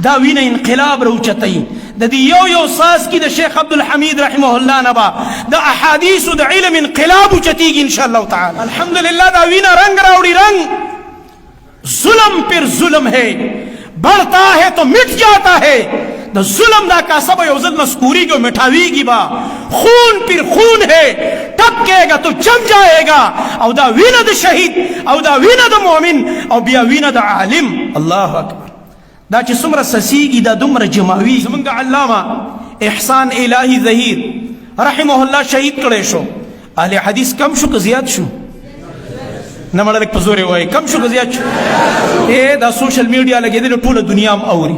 دا وینه انقلاب راوچتوي. د دې یو یو څاڅکي د شیخ عبدالحمید رحمه الله نه به د احادیثو د علم انقلاب اوچتیږي ان شاء الله تعالی. الحمدلله دا وینه رنګ راوړي، رنګ. ظلم پر ظلم ہے، بڑھتا ہے تو مٹ جاتا ہے. د ظلم دا کاسه به یو ځل نسکوریږي او مټاویږي به. خون پر خون ہے، ټپکېږه تو جم جائے گا. او دا وینه د شهید، او دا وینه د مؤمن، او بیا وینه د عالم. الله اکبر. دا چې څومره سسیږي دا دومره جماوي. زمونږ علامه احسان الهی ظهیر رحمه الله شهید کړی شو، اهل حدیث کم شو که زیات شو؟ نه مړه، لږ په زور یې وایي، کم شو که زیات شو؟ ای دا سوشل میډیا لګېدلې، ټوله دنیا هم اوري.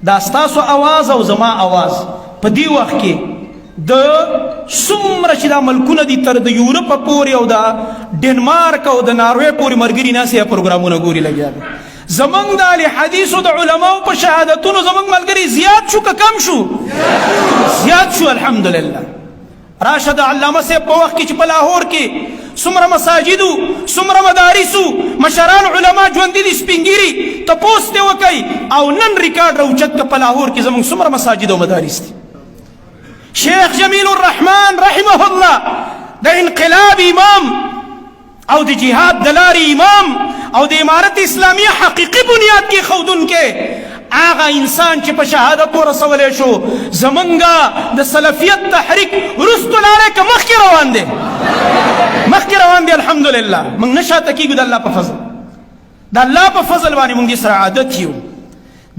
دا ستاسو اواز او زما اواز په دې وخت کې د څومره چې دا ملکونه دي، تر د یورپ پورې او د ډنمارک او د ناروې پورې مرګري ناست پروګرامونه ګوري لګیا دي. زمونږ د اهل حدیثو د علماو په شهادتونو زمونږ ملګري زیات شو که کم شو؟ زیات شو، الحمدلله. راشه د علامه صاحب په وخت کې چې په لاهور کې څومره مساجدو، څومره مدارسو، مشران علما ژوندي دي، سپینګیري، تپوس دې وکئ او نن ریکارډ راوچت که په لاهور کې زمونږ څومره مساجد او مدارس دي. شیخ جمیل الرحمن رحمه الله، د انقلاب امام او د جهاد د لارې امام او د امارت اسلامیه حقیقي بنیاد کې ښودونکی، هغه انسان چې په شهادت ورسولی شو، زمونږ د سلفیت تحریک وروستو لارې که مخکې روان دی؟ مخکې روان دی، الحمدلله. موږ نه شاته کېږو، د الله په فضل، د الله په فضل باندې موږ دې سره عادت یو.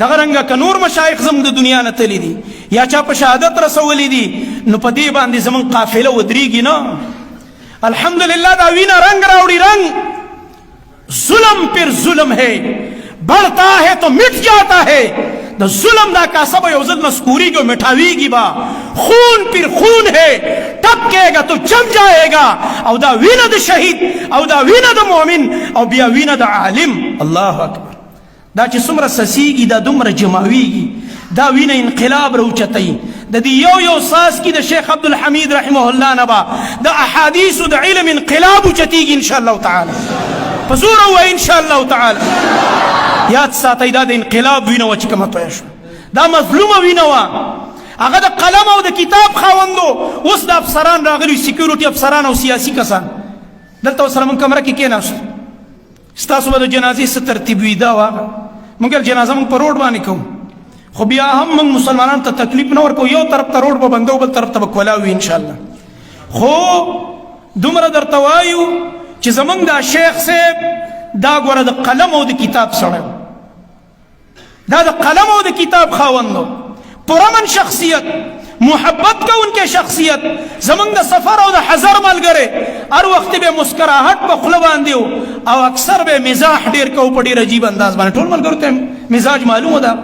دغه رنګه که نور مشایخ زموږ د دنیا نه تللي دي یا چا په شهادت رسولي دي، نو په دې باندې زموږ قافله ودرېږي نه. الحمدلله دا وینه رنګ راوړي، رنګ. ظلم پر ظلم ہے، بڑھتا ہے تو مٹ جاتا ہے. د ظلم دا کاسه به یو ځل نسکوریږي او مټاویږي به. خون پر خون ہے، ټپکېږه تو جم جائے گا. او دا وینه د شهید، او دا وینه د مؤمن، او بیا وینه د عالم. الله اکبر. دا چې څومره سسیږي دا دومره جماویږي. دا وینه انقلاب راوچتوي. د دې یو یو څاڅکي د شیخ عبدالحمید رحمه الله نه به د احادیثو د علم انقلاب اوچتیږي ان شاء الله تعالی. په زور ووایئ ان شاء الله تعالی. یاد ساتئ، دا د انقلاب وینه وه چې کومه تویه شوه، دا مظلومه وینه وه. هغه د قلم او د کتاب خاوندو. اوس د افسران راغلي، سکیورټي افسران او سیاسي کسان. دلته سره مونږ کمره کې کېناستو، ستاسو به د جنازې څه ترتیب وي؟ دا وه مونږ جنازه مونږ په روډ باندې کوو، خو بیا هم مونږ مسلمانانو ته تکلیف نه ورکوو. یو طرف ته روډ به بندو، بل طرف ته به کولاو وي انشاءالله. خو دومره درته وایو چې زمونږ دا شیخ صاحب دا ګوره د قلم او د کتاب سړی، دا د قلم او د کتاب خاوند، پرامن شخصیت، محبت کوونکی شخصیت، زمونږ د سفر او د حضر ملګری. هر وخت به مسکراهټ په خوله باندې او اکثر به مزاح ډیر کو په ډیر عجیب انداز باندې. ټول ملګرو ته مزاج معلومه ده.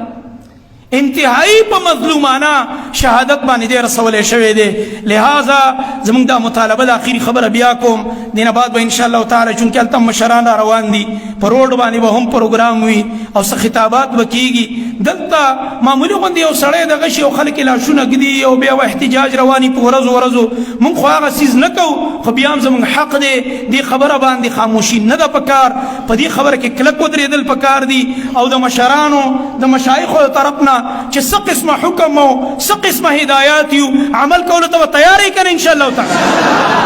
انتهایی په مظلومانه شهادت باندې دی رسولې شوی دی. لہذا زمونږ دا مطالبه، د اخیری خبره بیا کوم، دینه بعد به ان شاء الله تعالی، چونکه هلته مشران را روان دي، په روډ باندې به هم پروګرام وي او څه خطابات به کیږي. دلته معمولي غوندې یو سړی دغه شي او خلک یې لاشونه ږدي او بیا احتجاج رواني په ورځو ورځو. مونږ خو هغه څیز نه کوو، خو بیا هم زمونږ حق دی. دې خبره باندې خاموشي نه ده پکار، په دې خبره کې کلک ودرېدل پکار دي. او د مشرانو، د مشایخو د طرف نه چې څه قسمه حکم او څه قسمه هدایات یو، عمل کولو ته تیار یې کنه ان شاء الله تعالی؟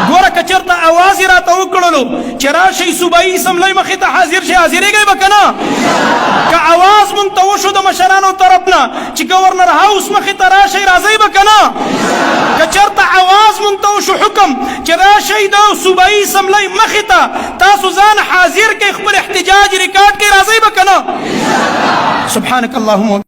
ګوره، که چېرته اواز یې راته وکړلو چې راشئ صوبایي اسمبلۍ مخې ته حاضر شئ، حاضرېږئ به که نه؟ که اواز مونږ ته وشو د مشرانو طرف نه چې ګورنر هاوس مخې ته راشئ، راځئ به که نه؟ که چېرته اواز مونږ ته وشو، حکم چې راشئ د صوبایي اسمبلۍ مخې ته، تاسو ځان حاضر کړئ، خپل احتجاج ریکارډ کړئ، راځئ به که نه؟ سبحانك اللهم.